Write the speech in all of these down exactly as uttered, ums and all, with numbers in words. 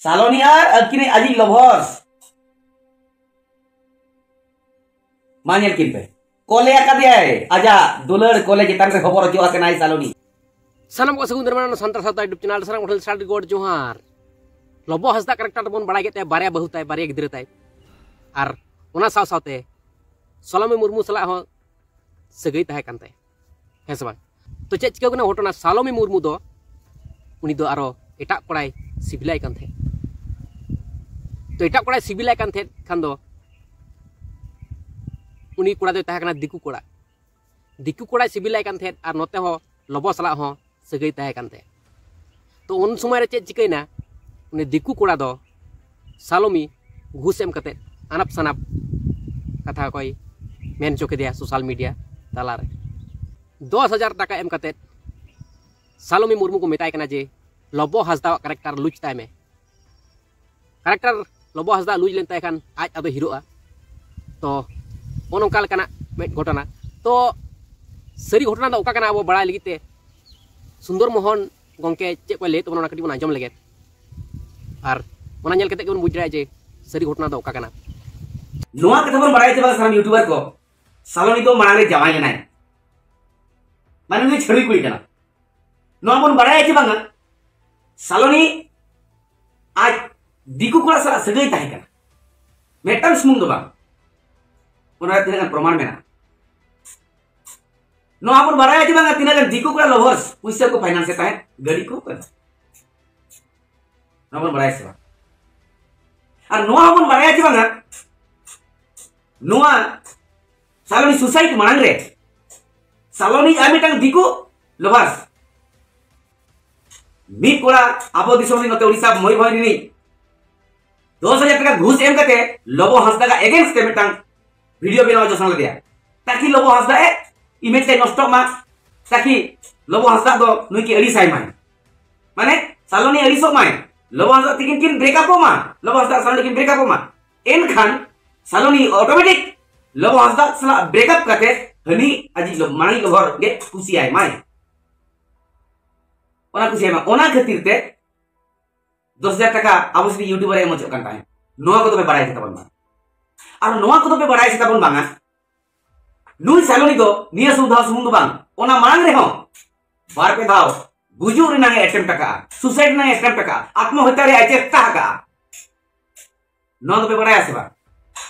ᱥᱟᱞᱚᱱᱤ ᱟᱨ ᱟᱹᱠᱤᱱᱤᱡ ᱟᱡᱤᱡ ᱞᱚᱵᱷᱚᱨᱥ᱾ ᱢᱟ ᱧᱮᱞ ᱠᱤᱱ ᱯᱮ, ᱠᱚᱞᱮ ᱟᱠᱟᱫᱮᱭᱟᱭ ᱟᱡᱟᱜ ᱫᱩᱞᱟᱹᱲ ᱠᱚᱞᱮ ᱪᱮᱛᱟᱱ ᱨᱮ ᱦᱚᱵᱚᱨ ᱦᱚᱪᱚ ᱟᱠᱟᱱᱟᱭ ᱥᱟᱞᱚᱱᱤ᱾ ᱥᱟᱱᱟᱢ ᱠᱚ ᱥᱟᱹᱜᱩᱱ ᱫᱟᱨᱟᱢ ᱥᱟᱱᱛᱟᱲ ᱥᱟᱶᱛᱟ YouTube ᱪᱮᱱᱮᱞ ᱥᱟᱱᱟᱢ ᱠᱚᱴᱷᱮᱱ ᱥᱟᱨᱦᱟᱣ ᱜᱚᱰ ᱡᱚᱦᱟᱨ᱾ ᱞᱚᱵᱚ ᱦᱟᱸᱥᱫᱟ ᱠᱟᱨᱮᱠᱴᱟᱨ ᱫᱚᱵᱚᱱ ᱵᱟᱲᱟᱭ ᱠᱮᱫ ᱛᱟᱭᱟ, ᱵᱟᱨᱭᱟ ᱵᱟᱹᱦᱩ ᱛᱟᱭ, ᱵᱟᱨᱭᱟ ᱜᱤᱫᱽᱨᱟᱹ ᱛᱟᱭ, ᱟᱨ ᱚᱱᱟ ᱥᱟᱶ ᱥᱟᱶᱛᱮ ᱥᱟᱞᱚᱢᱤ ᱢᱩᱨᱢᱩ ᱥᱟᱞᱟᱜ ᱦᱚᱸ ᱥᱟᱹᱜᱟᱹᱭ ᱛᱟᱦᱮᱸ ᱠᱟᱱ ᱛᱟᱭᱟ, ᱦᱮᱸ ᱥᱮ ᱵᱟᱝ? ᱛᱚ ᱪᱮᱫ ᱪᱤᱠᱟᱹ ᱠᱟᱱᱟ ᱜᱷᱚᱴᱚᱱᱟ, ᱥᱟᱞᱚᱢᱤ ᱢᱩᱨᱢᱩ ᱫᱚ ᱩᱱᱤ ᱫᱚ ᱟᱨᱚ ᱮᱴᱟᱜ ᱠᱚᱲᱟᱭ ᱥᱤᱵᱤᱞᱟᱭ ᱠᱟᱱ ᱛᱟᱦᱮᱸᱫ᱾ ᱛᱚ ᱮᱴᱟᱜ ᱠᱚᱲᱟᱭ ᱥᱤᱵᱤᱞᱟᱭ ᱠᱟᱱ ᱛᱟᱦᱮᱸᱫ ᱠᱷᱟᱱ ᱫᱚ ᱩᱱᱤ ᱠᱚᱲᱟ ᱫᱚᱭ ᱛᱟᱦᱮᱸ ᱠᱟᱱᱟ ᱫᱤᱠᱩ ᱠᱚᱲᱟ᱾ ᱫᱤᱠᱩ ᱠᱚᱲᱟᱭ ᱥᱤᱵᱤᱞᱟᱭ ᱠᱟᱱ ᱛᱟᱦᱮᱸᱫ ᱟᱨ ᱱᱚᱛᱮ ᱦᱚᱸ ᱞᱚᱵᱚ ᱥᱟᱞᱟᱜ ᱦᱚᱸ ᱥᱟᱹᱜᱟᱹᱭ ᱛᱟᱦᱮᱸ ᱠᱟᱱ ᱛᱟᱭᱟ᱾ ᱛᱚ ᱩᱱ ᱥᱚᱢᱚᱭ ᱨᱮ ᱪᱮᱫ ᱪᱤᱠᱟᱹᱭᱮᱱᱟ, ᱩᱱᱤ ᱫᱤᱠᱩ ᱠᱚᱲᱟ ᱫᱚ ᱥᱟᱞᱚᱢᱤ ᱜᱷᱩᱥ ᱮᱢ ᱠᱟᱛᱮᱫ ᱟᱱᱟᱯ ᱥᱟᱱᱟᱯ ᱠᱟᱛᱷᱟ ᱠᱚᱭ ᱢᱮᱱ ᱦᱚᱪᱚ ᱠᱮᱫᱮᱭᱟ ᱥᱳᱥᱟᱞ ᱢᱤᱰᱤᱭᱟ ᱛᱟᱞᱟᱨᱮ᱾ ᱫᱚᱥ ᱦᱟᱡᱟᱨ ᱴᱟᱠᱟ ᱮᱢ ᱠᱟᱛᱮᱫ ᱥᱟᱞᱚᱢᱤ ᱢᱩᱨᱢᱩ ᱠᱚ ᱢᱮᱛᱟᱭ ᱠᱟᱱᱟ ᱡᱮ ᱞᱚᱵᱚ ᱦᱟᱸᱥᱫᱟᱣᱟᱜ ᱠᱟᱨᱮᱠᱴᱟᱨ ᱞᱩᱡᱽ ᱛᱟᱭ ᱢᱮ᱾ ᱠᱟᱨᱮᱠᱴᱟᱨ ᱞᱚᱵᱚ ᱦᱟᱸᱥᱫᱟ ᱞᱩᱡᱽ ᱞᱮᱱ ᱛᱟᱭ ᱠᱷᱟᱱ ᱟᱡ ᱟᱫᱚ ᱦᱤᱨᱳᱜᱼᱟ᱾ ᱛᱚ ᱱᱚᱜᱼᱚ ᱱᱚᱝᱠᱟ ᱞᱮᱠᱟᱱᱟᱜ ᱢᱤᱫ ᱜᱷᱚᱴᱚᱱᱟ᱾ ᱛᱚ ᱥᱟᱹᱨᱤ ᱜᱷᱚᱴᱚᱱᱟ ᱫᱚ ᱚᱠᱟ ᱠᱟᱱᱟ ᱟᱵᱚ ᱵᱟᱲᱟᱭ ᱞᱟᱹᱜᱤᱫ ᱛᱮ ᱥᱩᱱᱫᱚᱨ ᱢᱳᱦᱚᱱ ᱜᱚᱢᱠᱮ ᱪᱮᱫ ᱠᱚᱭ ᱞᱟᱹᱭ ᱛᱟᱵᱚᱱᱟ ᱚᱱᱟ ᱠᱟᱹᱴᱤᱡ ᱵᱚᱱ ᱟᱸᱡᱚᱢ ᱞᱮᱜᱮ, ᱟᱨ ᱚᱱᱟ ᱧᱮᱞ ᱠᱟᱛᱮ ᱜᱮᱵᱚᱱ ᱵᱩᱡᱽ ᱫᱟᱲᱮᱭᱟᱜᱼᱟ ᱡᱮ ᱥᱟᱹᱨᱤ ᱜᱷᱚᱴᱚᱱᱟ ᱫᱚ ᱚᱠᱟ ᱠᱟᱱᱟ᱾ ᱱᱚᱣᱟ ᱠᱟᱛᱷᱟ ᱵᱚᱱ ᱵᱟᱲᱟᱭᱟ ᱡᱮ ᱵᱟᱝ ᱥᱟᱱᱟᱢ ᱭᱩᱴᱩᱵᱟᱨ ᱠᱚ, ᱥᱟᱞᱚᱱᱤ ᱫᱚ ᱢᱟᱲᱟᱝ ᱨᱮ ᱡᱟᱶᱟᱭ ᱞᱮᱱᱟᱭ, ᱢᱟᱱᱮ ᱩᱱᱤ ᱪᱷᱟᱹᱲᱩᱭ ᱠᱩᱲᱤ ᱠᱟᱱᱟ᱾ ᱱᱚᱣᱟ ᱵᱚᱱ ᱵᱟᱲᱟᱭᱟ ᱡᱮ ᱵᱟᱝᱟ ᱥᱟᱞᱚᱱᱤ ᱟᱡ ᱫᱤᱠᱩ ᱠᱚᱲᱟ ᱥᱟᱞᱟᱜ ᱥᱟᱹᱜᱟᱹᱭ ᱛᱟᱦᱮᱸ ᱠᱟᱱᱟ, ᱢᱤᱫᱴᱟᱝ ᱥᱩᱢᱩᱝ ᱫᱚ ᱵᱟᱝ, ᱚᱱᱟ ᱨᱮ ᱛᱤᱱᱟᱹᱜ ᱜᱟᱱ ᱯᱨᱚᱢᱟᱱ ᱢᱮᱱᱟᱜᱼᱟ᱾ ᱱᱚᱣᱟ ᱵᱚᱱ ᱵᱟᱲᱟᱭᱟ ᱡᱮ ᱵᱟᱝᱟ ᱛᱤᱱᱟᱹᱜ ᱜᱟᱱ ᱫᱤᱠᱩ ᱠᱚᱲᱟ ᱞᱚᱵᱷᱟᱨᱥ ᱯᱩᱭᱥᱟᱹ ᱠᱚ ᱯᱷᱟᱭᱱᱟᱱᱥ ᱮ ᱛᱟᱦᱮᱸᱫ, ᱜᱟᱹᱰᱤ ᱠᱚ ᱠᱟᱱᱟ᱾ ᱱᱚᱣᱟ ᱵᱚᱱ ᱵᱟᱲᱟᱭᱟ ᱥᱮ ᱵᱟᱝ? ᱟᱨ ᱱᱚᱣᱟ ᱦᱚᱸᱵᱚᱱ ᱵᱟᱲᱟᱭᱟ ᱡᱮ ᱵᱟᱝᱟ ᱱᱚᱣᱟ ᱥᱟᱞᱚᱱᱤ ᱥᱩᱥᱟᱭᱤᱰ ᱢᱟᱲᱟᱝ ᱨᱮ ᱥᱟᱞᱚᱱᱤ ᱟᱨ ᱢᱤᱫᱴᱟᱝ ᱫᱤᱠᱩ ᱞᱚᱵᱷᱟᱨᱥ, ᱢᱤᱫ ᱠᱚᱲᱟ ᱟᱵᱚ ᱫᱤᱥᱚᱢ ᱨᱤᱱ ᱱᱚᱛᱮ ᱩᱲᱤᱥᱥᱟ ᱢᱚᱭᱩᱨᱵᱷᱚᱸᱡᱽ ᱨᱤᱱᱤᱡ ᱫᱚᱥ ᱦᱟᱡᱟᱨ ᱴᱟᱠᱟ ᱜᱷᱩᱥ ᱮᱢ ᱠᱟᱛᱮ ᱞᱚᱵᱚ ᱦᱟᱸᱥᱫᱟ ᱜᱟ ᱮᱜᱮᱱᱥᱴ ᱛᱮ ᱢᱤᱫᱴᱟᱝ ᱵᱷᱤᱰᱤᱭᱳ ᱵᱮᱱᱟᱣ ᱦᱚᱪᱚ ᱥᱟᱱᱟ ᱞᱮᱫᱮᱭᱟ, ᱛᱟᱠᱤ ᱞᱚᱵᱚ ᱦᱟᱸᱥᱫᱟ ᱮ ᱤᱢᱮᱡᱽ ᱛᱮ ᱱᱚᱥᱴᱚᱜ ᱢᱟ, ᱛᱟᱠᱤ ᱞᱚᱵᱚ ᱦᱟᱸᱥᱫᱟ ᱫᱚ ᱱᱩᱭ ᱠᱤ ᱟᱹᱲᱤᱥᱟᱭ ᱢᱟᱭ, ᱢᱟᱱᱮ ᱥᱟᱞᱚᱱᱤ ᱟᱹᱲᱤᱥᱚᱜ ᱢᱟᱭ, ᱞᱚᱵᱚ ᱦᱟᱸᱥᱫᱟ ᱛᱤᱠᱤᱱ ᱠᱤᱱ ᱵᱨᱮᱠᱟᱯᱚᱜ ᱢᱟ, ᱞᱚᱵᱚ ᱦᱟᱸᱥᱫᱟ ᱥᱟᱞᱚᱱᱤ ᱠᱤᱱ ᱵᱨᱮᱠᱟᱯᱚᱜ ᱢᱟ᱾ ᱮᱱᱠᱷᱟᱱ ᱥᱟᱞᱚᱱᱤ ᱚᱴᱳᱢᱮᱴᱤᱠ ᱞᱚᱵᱚ ᱦᱟᱸᱥᱫᱟ ᱥᱟᱞᱟᱜ ᱵᱨᱮᱠᱟᱯ ᱠᱟᱛᱮ ᱦᱟᱹᱱᱤ ᱟᱡᱤᱡ ᱞᱚ-, ᱢᱟᱲᱟᱝ ᱞᱚᱵᱷᱟᱨ ᱜᱮ ᱠᱩᱥᱤᱭᱟᱭ ᱢᱟᱭ, ᱚᱱᱟ ᱠᱩᱥᱤᱭᱟᱭ ᱢᱟ᱾ ᱚᱱᱟ ᱠᱷᱟᱹᱛᱤᱨ ᱛᱮ ᱫᱚᱥ ᱦᱟᱡᱟᱨ ᱴᱟᱠᱟ ᱟᱵᱚ ᱥᱤᱫᱤ ᱭᱩᱴᱩᱵᱟᱨ ᱮ ᱮᱢ ᱦᱚᱪᱚᱜ ᱠᱟᱱ ᱛᱟᱦᱮᱸᱫ᱾ ᱱᱚᱣᱟ ᱠᱚᱫᱚ ᱯᱮ ᱵᱟᱲᱟᱭ ᱥᱮ ᱛᱟᱵᱚᱱ ᱵᱟᱝ? ᱟᱨ ᱱᱚᱣᱟ ᱠᱚᱫᱚ ᱯᱮ ᱵᱟᱲᱟᱭ ᱥᱮ ᱛᱟᱵᱚᱱ ᱵᱟᱝᱟ? ᱱᱩᱭ ᱥᱟᱞᱚᱱᱤ ᱫᱚ ᱱᱤᱭᱟᱹ ᱥᱩᱵᱤᱫᱷᱟ ᱥᱩᱢᱩᱝ ᱫᱚ ᱵᱟᱝ, ᱚᱱᱟ ᱢᱟᱲᱟᱝ ᱨᱮᱦᱚᱸ ᱵᱟᱨ ᱯᱮ ᱫᱷᱟᱣ ᱜᱩᱡᱩᱜ ᱨᱮᱱᱟᱜ ᱮ ᱟᱴᱮᱢᱯᱴ ᱟᱠᱟᱜᱼᱟ, ᱥᱩᱥᱟᱭᱤᱰ ᱨᱮᱱᱟᱜ ᱮ ᱟᱴᱮᱢᱯᱴ ᱟᱠᱟᱜᱼᱟ, ᱟᱛᱢᱚᱦᱚᱛᱭᱟ ᱨᱮᱭᱟᱜ ᱮ ᱪᱮᱥᱴᱟ ᱟᱠᱟᱜᱼᱟ᱾ ᱱᱚᱣᱟ ᱫᱚᱯᱮ ᱵᱟᱲᱟᱭᱟ ᱥᱮ ᱵᱟᱝ?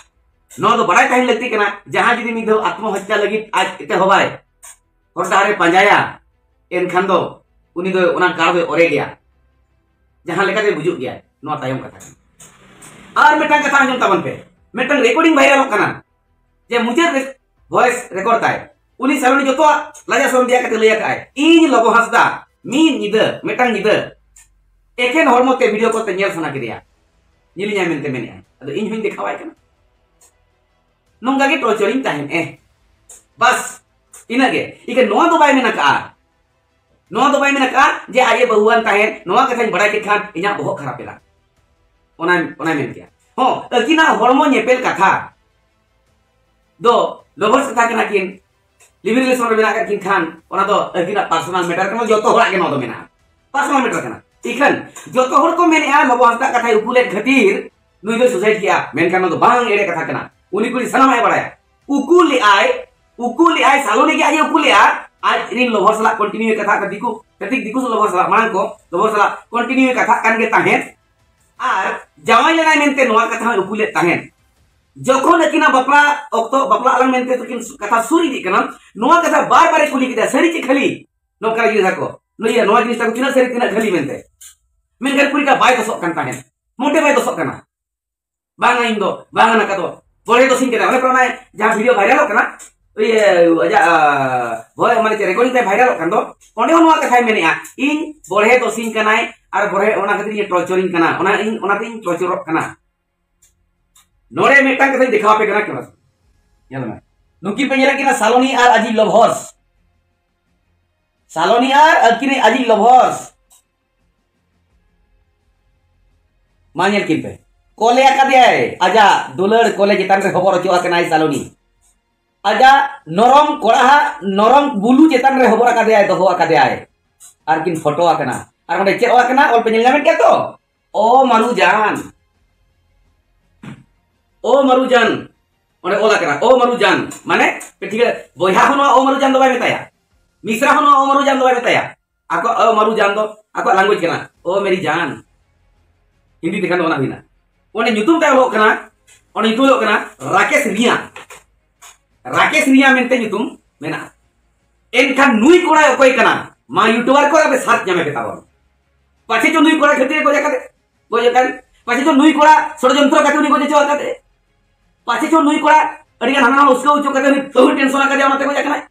ᱱᱚᱣᱟ ᱫᱚ ᱵᱟᱲᱟᱭ ᱛᱟᱦᱮᱱ ᱞᱟᱹᱠᱛᱤ ᱠᱟᱱᱟ᱾ ᱡᱟᱦᱟᱸᱭ ᱡᱩᱫᱤ ᱢᱤᱫ ᱫᱷᱟᱣ ᱟᱛᱢᱚᱦᱚᱛᱭᱟ ᱞᱟᱹᱜᱤᱫ ᱟᱡ ᱮᱛᱚᱦᱚᱵᱟᱭ, ᱦᱚᱨ ᱰᱟᱦᱟᱨᱮ ᱯᱟᱸᱡᱟᱭᱟ, ᱮᱱᱠᱷᱟᱱ ᱫᱚ ᱩᱱᱤ ᱫᱚ ᱚᱱᱟ ᱠᱟᱨ ᱫᱚᱭ ᱚᱨᱮ ᱜᱮᱭᱟ, ᱡᱟᱦᱟᱸ ᱞᱮᱠᱟᱛᱮ ᱜᱩᱡᱩᱜ ᱜᱮᱭᱟᱭ᱾ ᱱᱚᱣᱟ ᱛᱟᱭᱚᱢ ᱠᱟᱛᱷᱟ ᱠᱟᱱᱟ᱾ ᱟᱨ ᱢᱤᱫᱴᱟᱝ ᱠᱟᱛᱷᱟ ᱟᱸᱡᱚᱢ ᱛᱟᱵᱚᱱ ᱯᱮ, ᱢᱤᱫᱴᱟᱝ ᱨᱮᱠᱚᱨᱰᱤᱝ ᱵᱷᱟᱭᱨᱟᱞᱚᱜ ᱠᱟᱱᱟ, ᱡᱮ ᱢᱩᱪᱟᱹᱫ ᱨᱮ ᱵᱷᱚᱭᱮᱥ ᱨᱮᱠᱚᱨᱰ ᱛᱟᱭ, ᱩᱱᱤ ᱥᱟᱞᱚᱱᱤ ᱡᱚᱛᱚᱣᱟᱜ ᱞᱟᱡᱟ ᱥᱚᱨᱚᱢ ᱫᱮᱭᱟ ᱠᱟᱛᱮ ᱞᱟᱹᱭ ᱟᱠᱟᱫ ᱟᱭ, "ᱤᱧ ᱞᱚᱵᱚ ᱦᱟᱸᱥᱫᱟ ᱢᱤᱫ ᱧᱤᱫᱟᱹ, ᱢᱤᱫᱴᱟᱝ ᱧᱤᱫᱟᱹ ᱮᱠᱮᱱ ᱦᱚᱲᱢᱚ ᱛᱮ ᱵᱷᱤᱰᱤᱭᱳ ᱠᱚᱞ ᱛᱮ ᱧᱮᱞ ᱥᱟᱱᱟ ᱠᱮᱫᱮᱭᱟ, ᱧᱮᱞᱤᱧᱟᱭ ᱢᱮᱱᱛᱮ ᱢᱮᱱᱮᱫᱼᱟ, ᱟᱫᱚ ᱤᱧ ᱦᱚᱧ ᱫᱮᱠᱷᱟᱣᱟᱭ ᱠᱟᱱᱟ᱾" ᱱᱚᱝᱠᱟ ᱜᱮ ᱴᱚᱨᱪᱚᱨᱤᱧ ᱛᱟᱦᱮᱸᱱ ᱮ᱾ ᱵᱟᱥ, ᱤᱱᱟᱹᱜᱮ᱾ ᱤᱠᱷᱟᱹᱱ ᱱᱚᱣᱟ ᱫᱚ ᱵᱟᱭ ᱢᱮᱱ ᱟᱠᱟᱫᱼᱟ, ᱱᱚᱣᱟ ᱫᱚ ᱵᱟᱭ ᱢᱮᱱ ᱟᱠᱟᱫᱼᱟ ᱡᱮ ᱟᱡ ᱮ ᱵᱟᱹᱦᱩᱣᱟᱱ ᱛᱟᱦᱮᱸᱫ, ᱱᱚᱣᱟ ᱠᱟᱛᱷᱟᱧ ᱵᱟᱲᱟᱭ ᱠᱮᱫ ᱠᱷᱟᱱ ᱤᱧᱟᱹᱜ ᱵᱚᱦᱚᱜ ᱠᱷᱟᱨᱟᱯ ᱮᱱᱟ, ᱚᱱᱟ, ᱚᱱᱟᱭ ᱢᱮᱱ ᱠᱮᱭᱟ᱾ ᱦᱚᱸ, ᱟᱹᱠᱤᱱᱟᱜ ᱦᱚᱲᱢᱚ ᱧᱮᱯᱮᱞ ᱠᱟᱛᱷᱟ ᱫᱚ ᱞᱚᱵᱷᱚᱨᱥ ᱠᱟᱛᱷᱟ ᱠᱟᱱᱟ ᱠᱤᱱ, ᱞᱤᱵᱷᱤᱝ ᱨᱤᱞᱮᱥᱚᱱ ᱨᱮ ᱢᱮᱱᱟᱜ ᱟᱠᱟᱫ ᱠᱤᱱ ᱠᱷᱟᱱ, ᱚᱱᱟ ᱫᱚ ᱟᱹᱠᱤᱱᱟᱜ ᱯᱟᱨᱥᱚᱱᱟᱞ ᱢᱮᱴᱟᱨ ᱠᱟᱱᱟ, ᱡᱚᱛᱚ ᱦᱚᱲᱟᱜ ᱜᱮ ᱱᱚᱣᱟ ᱫᱚ ᱢᱮᱱᱟᱜᱼᱟ, ᱯᱟᱨᱥᱚᱱᱟᱞ ᱢᱮᱴᱟᱨ ᱠᱟᱱᱟ᱾ ᱤᱠᱷᱟᱹᱱ ᱡᱚᱛᱚ ᱦᱚᱲ ᱠᱚ ᱢᱮᱱᱮᱫᱼᱟ ᱞᱚᱵᱚ ᱦᱟᱸᱥᱫᱟᱜ ᱠᱟᱛᱷᱟᱭ ᱩᱠᱩ ᱞᱮᱫ ᱠᱷᱟᱹᱛᱤᱨ ᱱᱩᱭ ᱫᱚᱭ ᱥᱩᱥᱟᱭᱤᱰ ᱠᱮᱜᱼᱟ, ᱢᱮᱱᱠᱷᱟᱱ ᱱᱚᱣᱟ ᱫᱚ ᱵᱟᱝ, ᱮᱲᱮ ᱠᱟᱛᱷᱟ ᱠᱟᱱᱟ᱾ ᱩᱱᱤ ᱠᱩᱲᱤ ᱥᱟᱱᱟᱢᱟᱜ ᱮ ᱵᱟᱲᱟᱭᱟ᱾ ᱩᱠᱩ ᱞᱮᱫᱼᱟᱭ, ᱩᱠᱩ ᱞᱮᱫᱼᱟᱭ, ᱥᱟᱞᱚᱱᱤ ᱜᱮ ᱟᱡ ᱮ ᱩᱠᱩ ᱞᱮᱫᱼᱟ, ᱟᱡ ᱨᱤᱱ ᱞᱚᱵᱷᱚᱨ ᱥᱟᱞᱟᱜ ᱠᱚᱱᱴᱤᱱᱤᱭᱩ ᱠᱟᱛᱷᱟ, ᱫᱤᱠᱩ, ᱠᱟᱹᱴᱤᱡ ᱫᱤᱠᱩ ᱞᱚᱵᱷᱚᱨ ᱥᱟᱞᱟᱜ, ᱢᱟᱲᱟᱝ ᱠᱚ ᱞᱚᱵᱷᱚᱨ ᱥᱟᱞᱟᱜ ᱠᱚᱱᱴᱤᱱᱤᱭᱩ ᱠᱟᱛᱷᱟᱜ ᱠᱟᱱ ᱜᱮ ᱛᱟᱦᱮᱸᱫ, ᱟᱨ ᱡᱟᱶᱟᱭ ᱞᱮᱱᱟᱭ ᱢᱮᱱᱛᱮ ᱱᱚᱣᱟ ᱠᱟᱛᱷᱟ ᱦᱚᱸᱭ ᱩᱠᱩ ᱞᱮᱫ ᱛᱟᱦᱮᱸᱫ᱾ ᱡᱚᱠᱷᱚᱱ ᱟᱹᱠᱤᱱᱟᱜ ᱵᱟᱯᱞᱟ ᱚᱠᱛᱚ, ᱵᱟᱯᱞᱟ ᱟᱞᱟᱝ ᱢᱮᱱᱛᱮ ᱛᱟᱹᱠᱤᱱ ᱠᱟᱛᱷᱟ ᱥᱩᱨ ᱤᱫᱤᱜ ᱠᱟᱱᱟ, ᱱᱚᱣᱟ ᱠᱟᱛᱷᱟ ᱵᱟᱨ ᱵᱟᱨᱮ ᱠᱩᱞᱤ ᱠᱮᱫᱟ, "ᱥᱟᱹᱨᱤ ᱪᱮ ᱠᱷᱟᱹᱞᱤ ᱱᱚᱝᱠᱟ ᱡᱤᱱᱤᱥ ᱛᱟᱠᱚ? ᱱᱩᱭ, ᱱᱚᱣᱟ ᱡᱤᱱᱤᱥ ᱛᱟᱠᱚ ᱛᱤᱱᱟᱹᱜ ᱥᱟᱹᱨᱤ, ᱛᱤᱱᱟᱹᱜ ᱠᱷᱟᱹᱞᱤ?" ᱢᱮᱱᱛᱮ᱾ ᱢᱮᱱᱠᱷᱟᱱ ᱠᱩᱲᱤ ᱴᱟᱜ ᱵᱟᱭ ᱫᱚᱥᱚᱜ ᱠᱟᱱ ᱛᱟᱦᱮᱸᱫ, ᱢᱚᱴᱮ ᱵᱟᱭ ᱫᱚᱥᱚᱜ ᱠᱟᱱᱟ᱾ "ᱵᱟᱝᱟ, ᱤᱧ ᱫᱚ ᱵᱟᱝᱟ, ᱱᱚᱝᱠᱟ ᱫᱚ ᱵᱚᱲᱦᱮ ᱫᱚᱥᱤᱧ ᱠᱟᱱᱟᱭ", ᱚᱱᱮ ᱯᱮ ᱚᱱᱟ ᱡᱟᱦᱟᱸ ᱵᱷᱤᱰᱤᱭᱳ ᱵᱷᱟᱭᱨᱟᱞᱚᱜ ᱠᱟᱱᱟ, ᱤᱭᱟᱹ, ᱟᱡᱟᱜ, ᱟᱸ, ᱵᱷᱚᱭ-, ᱢᱟᱱᱮ ᱪᱮᱫ, ᱨᱮᱠᱚᱨᱰᱤᱝ ᱛᱮ ᱵᱷᱟᱭᱨᱟᱞᱚᱜ ᱠᱟᱱ ᱫᱚ, ᱚᱸᱰᱮ ᱦᱚᱸ ᱱᱚᱣᱟ ᱠᱟᱛᱷᱟᱭ ᱢᱮᱱᱮᱜᱼᱟ, "ᱤᱧ ᱵᱚᱲᱦᱮ ᱫᱚᱥᱤᱧ ᱠᱟᱱᱟᱭ ᱟᱨ ᱵᱚᱲᱦᱮ, ᱚᱱᱟ ᱠᱷᱟᱹᱛᱤᱨ ᱤᱧ ᱴᱚᱨᱪᱚᱨᱤᱧ ᱠᱟᱱᱟ, ᱚᱱᱟ ᱤᱧ, ᱚᱱᱟᱛᱮ ᱤᱧ ᱴᱚᱨᱪᱚᱨᱚᱜ ᱠᱟᱱᱟ᱾" ᱱᱚᱰᱮ ᱢᱤᱫᱴᱟᱝ ᱠᱟᱛᱷᱟᱧ ᱫᱮᱠᱷᱟᱣ ᱟᱯᱮ ᱠᱟᱱᱟ, ᱠᱮᱢᱮᱨᱟ᱾ ᱧᱮᱞ ᱢᱮ, ᱱᱩᱠᱤᱱ ᱯᱮ ᱧᱮᱞᱮᱫ ᱠᱤᱱᱟ ᱥᱟᱞᱚᱱᱤ ᱟᱨ ᱟᱡᱤᱡ ᱞᱚᱵᱷᱚᱨᱥ᱾ ᱥᱟᱞᱚᱱᱤ ᱟᱨ ᱟᱹᱠᱤᱱᱤᱡ ᱟᱡᱤᱡ ᱞᱚᱵᱷᱚᱨᱥ᱾ ᱢᱟ ᱧᱮᱞ ᱠᱤᱱ ᱯᱮ, ᱠᱚᱞᱮ ᱟᱠᱟᱫᱮᱭᱟᱭ, ᱟᱡᱟᱜ ᱫᱩᱞᱟᱹᱲ ᱠᱚᱞᱮ ᱪᱮᱛᱟᱱ ᱨᱮ ᱦᱚᱵᱚᱨ ᱦᱚᱪᱚ ᱟᱠᱟᱱᱟᱭ ᱥᱟᱞᱚᱱᱤ᱾ ᱟᱡᱟᱜ ᱱᱚᱨᱚᱢ ᱠᱚᱲᱟᱦᱟᱜ ᱱᱚᱨᱚᱢ ᱵᱩᱞᱩ ᱪᱮᱛᱟᱱ ᱨᱮ ᱦᱚᱵᱚᱨ ᱟᱠᱟᱫᱮᱭᱟᱭ, ᱫᱚᱦᱚ ᱟᱠᱟᱫᱮᱭᱟᱭ᱾ ᱟᱨ ᱠᱤᱱ ᱯᱷᱳᱴᱳ ᱟᱠᱟᱱᱟ᱾ ᱟᱨ ᱚᱸᱰᱮ ᱪᱮᱫ ᱚᱞ ᱟᱠᱟᱱᱟ? ᱚᱞ ᱯᱮ ᱧᱮᱞ ᱧᱟᱢᱮᱫ ᱜᱮᱭᱟ ᱛᱚ? ᱚ ᱢᱟᱨᱩᱡᱟᱱ, ᱚ ᱢᱟᱨᱩᱡᱟᱱ, ᱚᱸᱰᱮ ᱚᱞ ᱟᱠᱟᱱᱟ ᱚ ᱢᱟᱨᱩᱡᱟᱱ, ᱢᱟᱱᱮ ᱴᱷᱤᱠ ᱜᱮ, ᱵᱚᱭᱦᱟ ᱦᱚᱸ ᱱᱚᱣᱟ ᱚ ᱢᱟᱨᱩᱡᱟᱱ ᱫᱚ ᱵᱟᱭ ᱢᱮᱛᱟᱭᱟ, ᱢᱤᱥᱨᱟ ᱦᱚᱸ ᱱᱚᱣᱟ ᱚ ᱢᱟᱨᱩᱡᱟᱱ ᱫᱚ ᱵᱟᱭ ᱢᱮᱛᱟᱭᱟ᱾ ᱟᱠᱚᱣᱟᱜ ᱚ ᱢᱟᱨᱩᱡᱟᱱ ᱫᱚ ᱟᱠᱚᱣᱟᱜ ᱞᱮᱝᱜᱩᱭᱮᱡᱽ ᱠᱟᱱᱟ, ᱚ ᱢᱮᱨᱤ ᱡᱟᱱ᱾ ᱦᱤᱱᱫᱤ ᱛᱮᱠᱷᱟᱱ ᱫᱚ ᱚᱱᱟ ᱦᱩᱭᱱᱟ᱾ ᱚᱸᱰᱮ ᱧᱩᱛᱩᱢ ᱛᱟᱭ ᱚᱞᱚᱜ ᱠᱟᱱᱟ, ᱚᱸᱰᱮ ᱧᱩᱛᱩᱢ ᱚᱞᱚᱜ ᱠᱟᱱᱟ ᱨᱟᱠᱮᱥ ᱨᱤᱭᱟ, ᱨᱟᱠᱮᱥ ᱨᱤᱭᱟ ᱢᱮᱱᱛᱮ ᱧᱩᱛᱩᱢ ᱢᱮᱱᱟᱜᱼᱟ᱾ ᱮᱱᱠᱷᱟᱱ ᱱᱩᱭ ᱠᱚᱲᱟᱭ ᱚᱠᱚᱭ ᱠᱟᱱᱟ? ᱢᱟ YouTube ᱠᱚᱨᱮ ᱟᱯᱮ ᱥᱟᱨᱪ ᱧᱟᱢᱮ ᱯᱮ ᱛᱟᱵᱚᱱ᱾ ᱯᱟᱪᱷᱮ ᱪᱚ ᱱᱩᱭ ᱠᱚᱲᱟ ᱠᱷᱟᱹᱛᱤᱨ ᱮ ᱜᱚᱡ ᱟᱠᱟᱫᱮ, ᱜᱚᱡ ᱟᱠᱟᱱ, ᱯᱟᱪᱷᱮ ᱪᱚ ᱱᱩᱭ ᱠᱚᱲᱟ ᱥᱚᱲᱡᱚᱱᱛᱨᱚ ᱠᱟᱛᱮ ᱩᱱᱤ ᱜᱚᱡ ᱦᱚᱪᱚ ᱟᱠᱟᱫᱮ, ᱯᱟᱪᱷᱮ ᱪᱚ ᱱᱩᱭ ᱠᱚᱲᱟ ᱟᱹᱰᱤ ᱜᱟᱱ ᱦᱟᱱᱟ ᱱᱟᱣᱟ ᱩᱥᱠᱟᱹᱣ ᱦᱚᱪᱚ ᱠᱟᱛᱮ ᱩᱱᱤ ᱵᱟᱹᱦᱩ ᱴᱮᱱᱥᱚᱱ ᱟᱠᱟᱫᱮᱭᱟ, ᱚᱱᱟᱛᱮ ᱜᱚᱡ ᱟᱠᱟᱱᱟᱭ᱾